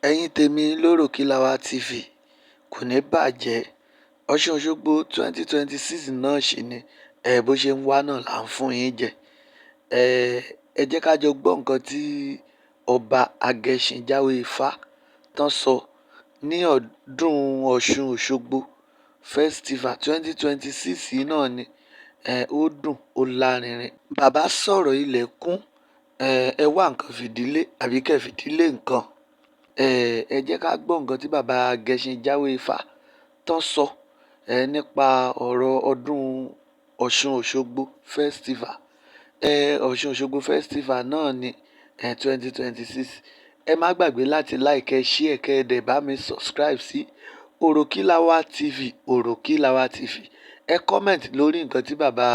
Ẹ̀yin tèmi lórókìlàwà TV, kò ní bàjẹ́. Ọ̀ṣun Òṣogbo 2026 náà sì ni ẹ bó ṣe ń wá náà là ń fún yín jẹ. Ẹ jẹ́ ká jọ gbọ́ nǹkan tí ọba Agẹṣinjáwé Ifá tán sọ ní ọdún Ọ̀ṣun Òṣogbo Festival 2026 yìí náà ni. Ó dùn, ó lárinrin. Bàbá sọ̀rọ̀ ilẹ̀ kún. Ẹ wá nǹkan fìdílé àbí kẹ́ fìdílé nǹkan. Ẹ jẹ́ ká gbọ́ nǹkan tí bàbá Agẹṣinjáwé Ifá tán sọ nípa ọ̀rọ̀ ọdún Ọ̀ṣun Òṣogbo Festival. Ọ̀ṣun Òṣogbo Festival náà ni 2026. Ẹ má gbàgbé láti like, ẹ share, kẹ́ ẹ dẹ̀ bá mi subscribe sí Òròkìlàwà TV, Òròkìlàwà TV. Ẹ comment lórí nǹkan tí bàbá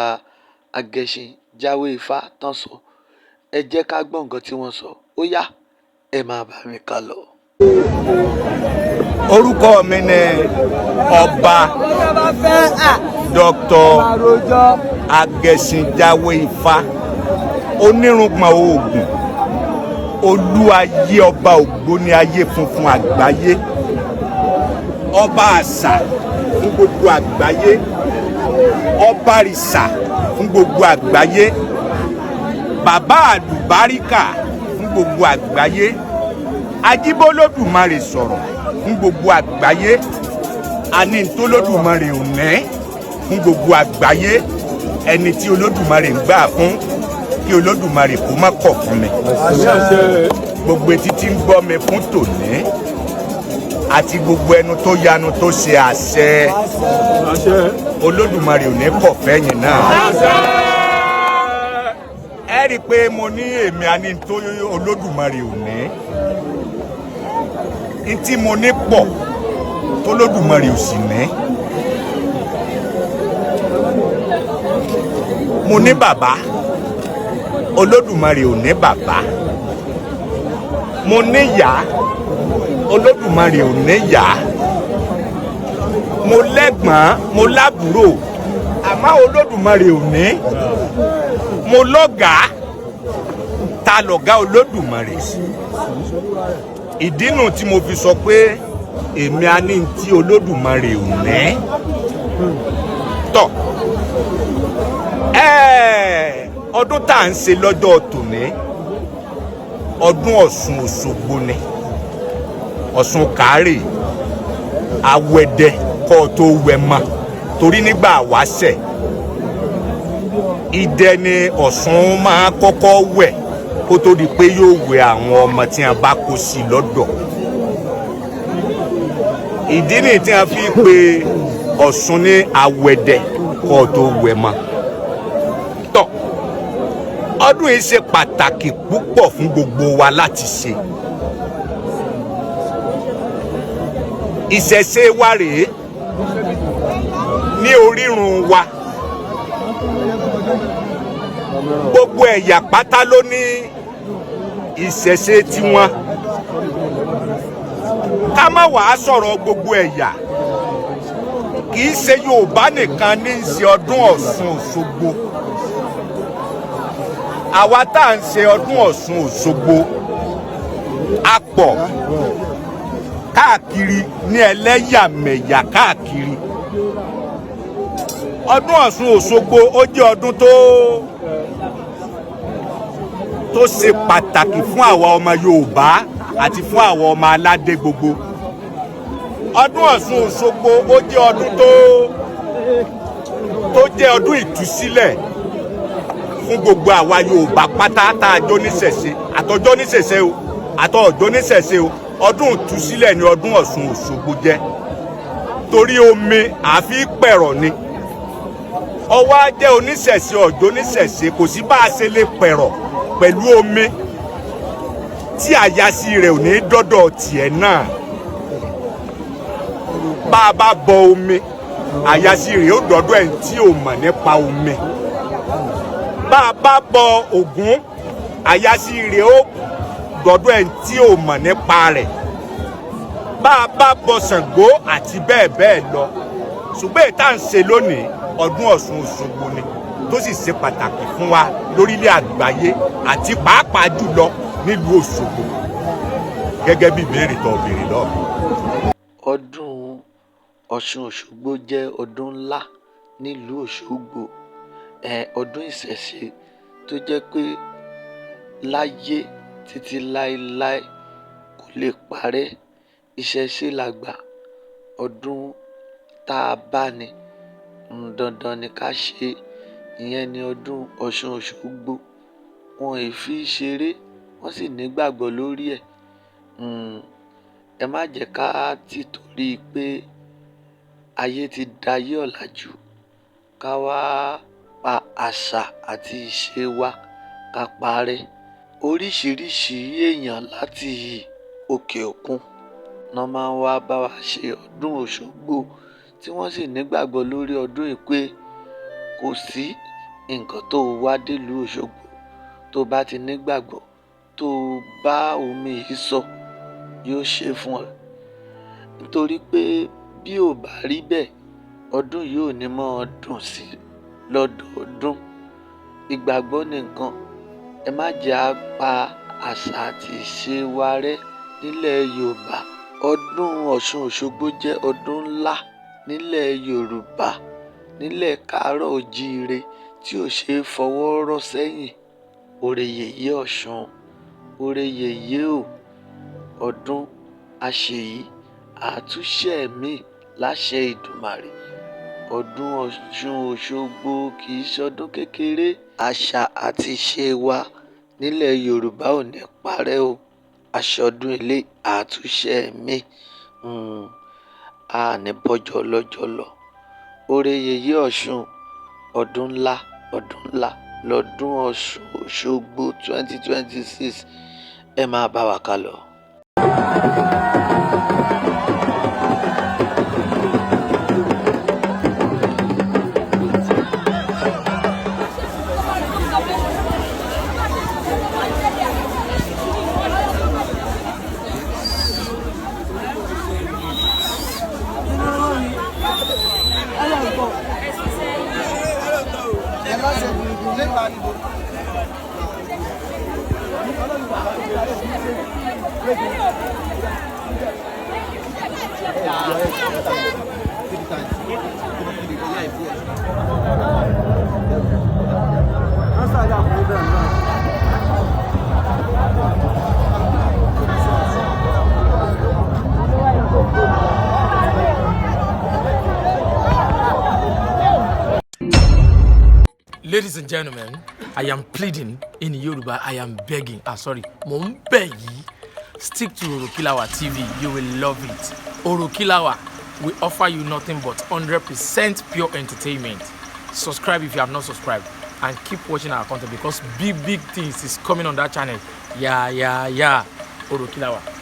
Agẹṣinjáwé Ifá tán sọ. Ẹ jẹ́ ká gbọ́ nǹkan tí wọ́n sọ. Ó yá, ẹ máa bá mi ká lọ. Orúkọ mi ni Ọba Dr. Agẹṣinjáwé Ifá, onírùngbọ̀n oògùn, olúayé, ọba ògbóni ayé funfun àgbáyé, ọba àṣà fún gbogbo àgbáyé, ọba rìṣà fún gbogbo àgbáyé, bàbá àlùbáríkà fún gbogbo àgbáyé, ajíbólódùmarè sọ̀rọ̀ fún gbogbo àgbáyé, àní ntólódùmarè ò ní fún gbogbo àgbáyé, ẹni tí Olódùmarè ń gbà fún, kí Olódùmarè kó má kọ̀ fún mi. Gbogbo etí tí ń gbọ́ mi fún tòní àti gbogbo ẹnu tó yanu tó ṣe àṣẹ, Olódùmarè ò ní kọ̀ fẹ́yìn náà. Ẹ rí i pé mo ní èmi àní tó Olódùmarè ò ní, ntí mo ní pọ̀ tólódùmarè ò sì ní. Mo ní bàbá, Olódùmarè ò ní bàbá. Mo ní ìyá, Olódùmarè ò ní ìyá. Mo lẹ́gbọ̀n, mo lábúrò, àmọ́ Olódùmarè ò ní. Mo lọ́gàá, ta lọ̀gá Olódùmarè? Ìdínú tí mo fi sọ pé èmi á ní tí Olódùmarè ò ní. Tọ́ ọdún tá à ń ṣe lọ́jọ́ tòní, ọdún Ọ̀ṣun Òṣogbo ni. Ọ̀ṣun kárè awẹ́dẹ kọ́ ọ tó wẹ mọ́, torí nígbà wáṣẹ̀ idẹ ni Ọ̀ṣun máa kọ́kọ́ wẹ̀ kó tó di pé yóò wẹ àwọn ọmọ tí wọn bá kó sí lọ́dọ̀. Ìdí nìyí tí wọn fi pe Ọ̀ṣun ní awẹ́dẹ kọ́ ọ tó wẹ mọ́. Tọ́ ọdún yìí ṣe pàtàkì púpọ̀ fún gbogbo wa láti ṣe. Ìṣẹ̀ṣe wa rèé ní orírun wa. Gbogbo ẹ̀yà pátá ló ní ìṣẹ̀ṣe tiwọn. Ká má wàá sọ̀rọ̀ gbogbo ẹ̀yà, kì í ṣe Yorùbá nìkan ní í ṣe ọdún Ọ̀ṣun Òṣogbo. Àwa tá à ń ṣe ọdún Ọ̀ṣun Òṣogbo a pọ̀ káàkiri ní ẹlẹ́yàmẹ̀yà káàkiri. Ọdún Ọ̀ṣun Òṣogbo ó jẹ́ ọdún tó ṣe pàtàkì fún àwa ọmọ Yorùbá àti fún àwa ọmọ aládé gbogbo. Ọdún Ọ̀ṣun Òṣogbo ó jẹ́ ọdún tó jẹ́ ọdún ìtúsílẹ̀ fún gbogbo àwa Yorùbá pátá tá a jó níṣẹ̀ṣe, àtọjọ́ níṣẹ̀ṣe o, àtọjọ́ níṣẹ̀ṣe o. Ọdún ìtúsílẹ̀ ni ọdún Ọ̀ṣun Òṣogbo jẹ́, torí omi àfi pẹ̀rọ̀ ni. Ọwọ́ á jẹ́ oníṣẹ̀ṣe ọ̀jọ́ oníṣẹ̀ṣe, kò sí bá a ṣe lè pẹ̀rọ̀ pẹ̀lú omi tí àyàsí rẹ̀ ò ní dọ́dọ̀ tiẹ̀ náà. Bá a bá bọ omi, àyàsí rẹ̀ ó dọ́dọ̀ ẹ̀ tí ò mọ̀ nípa omi. Bá a bá bọ Ògún, àyàsí rẹ̀ ó dọ́dọ̀ ẹ̀ tí ò mọ̀ nípa rẹ̀. Bá a bá bọ Ṣàngó àti bẹ́ẹ̀ bẹ́ẹ̀ lọ. Ṣùgbọ́n èyí tá à ń ṣe lónìí, ọdún Ọ̀ṣun Òṣogbo ni, tó sì ṣe pàtàkì fún wa lórílẹ̀ àgbáyé àti pàápàá jùlọ nílùú Òṣogbo. Gẹ́gẹ́ bí ìbéèrè tó béèrè lọ́ọ̀. Ọdún Ọ̀ṣun Òṣogbo jẹ́ ọdún ńlá nílùú Òṣogbo, ọdún ìṣẹ̀ṣe tó jẹ́ pé láyé títí láéláé kò lè parẹ́. Ìṣẹ̀ṣe làgbà, ọdún tá a bá ní dandan ni ká ṣe, ìyẹn ni ọdún Ọ̀ṣun Òṣogbo. Wọn ì fi ṣeré, wọ́n sì nígbàgbọ́ lórí ẹ̀. Ẹ má jẹ́ ká tìtorí pé ayé ti dayé ọ̀làjú ká wá pa àṣà àti ìṣe wa ká parẹ́. Oríṣiríṣi èèyàn láti òkè òkun náà máa ń wá bá wa ṣe ọdún Òṣogbo, tí wọ́n sì nígbàgbọ́ lórí ọdún yìí pé kò sí nǹkan tó wá délùú Òṣogbo tó bá ti nígbàgbọ́ tó bá omi yìí sọ yóò ṣe fún ẹ. Nítorí pé bí ò bá rí bẹ́ẹ̀, ọdún yìí ò ní mọ́ dùn sí lọ́dọọdún. Ìgbàgbọ́ ni nǹkan. Ẹ má jẹ́ á pa àṣà àti ìṣe wa rẹ́ nílẹ̀ Yorùbá. Ọdún Ọ̀ṣun Òṣogbo jẹ́ ọdún ńlá nílẹ̀ Yorùbá, nílẹ̀ káàárọ̀ oòjíire tí ò ṣe é fọwọ́ rọ́ sẹ́yìn. Oore yèyé Ọ̀ṣun, oore yèyé o, ọdún àṣeyìí àtúnṣe mi láṣẹ Ìdùmarè. Ọdún Ọ̀ṣun Òṣogbo kì í ṣọdún kékeré. Àṣà àti ìṣe wa nílẹ̀ Yorùbá ò ní parẹ́ o. Aṣọdún ilé àtúnṣe mi, a ní bọ́jọ́ lọ́jọ́ lọ. Oore yèyé Ọ̀ṣun, ọdún ńlá, ọdún ńlá lọ́dún Ọ̀ṣun Òṣogbo 2026. Ẹ máa bá wa ká lọ. Ladies and gentlemen, I am pleading in Yoruba, I am begging. Ah, sorry, mo ń bẹ̀ yìí. Stick to Orokilawa TV, you will love it. Orokilawa, we offer you nothing but 100% pure entertainment. Subscribe if you have not subscribed and keep watching our content because big, big things is coming on that channel. Yeah. Orokilawa.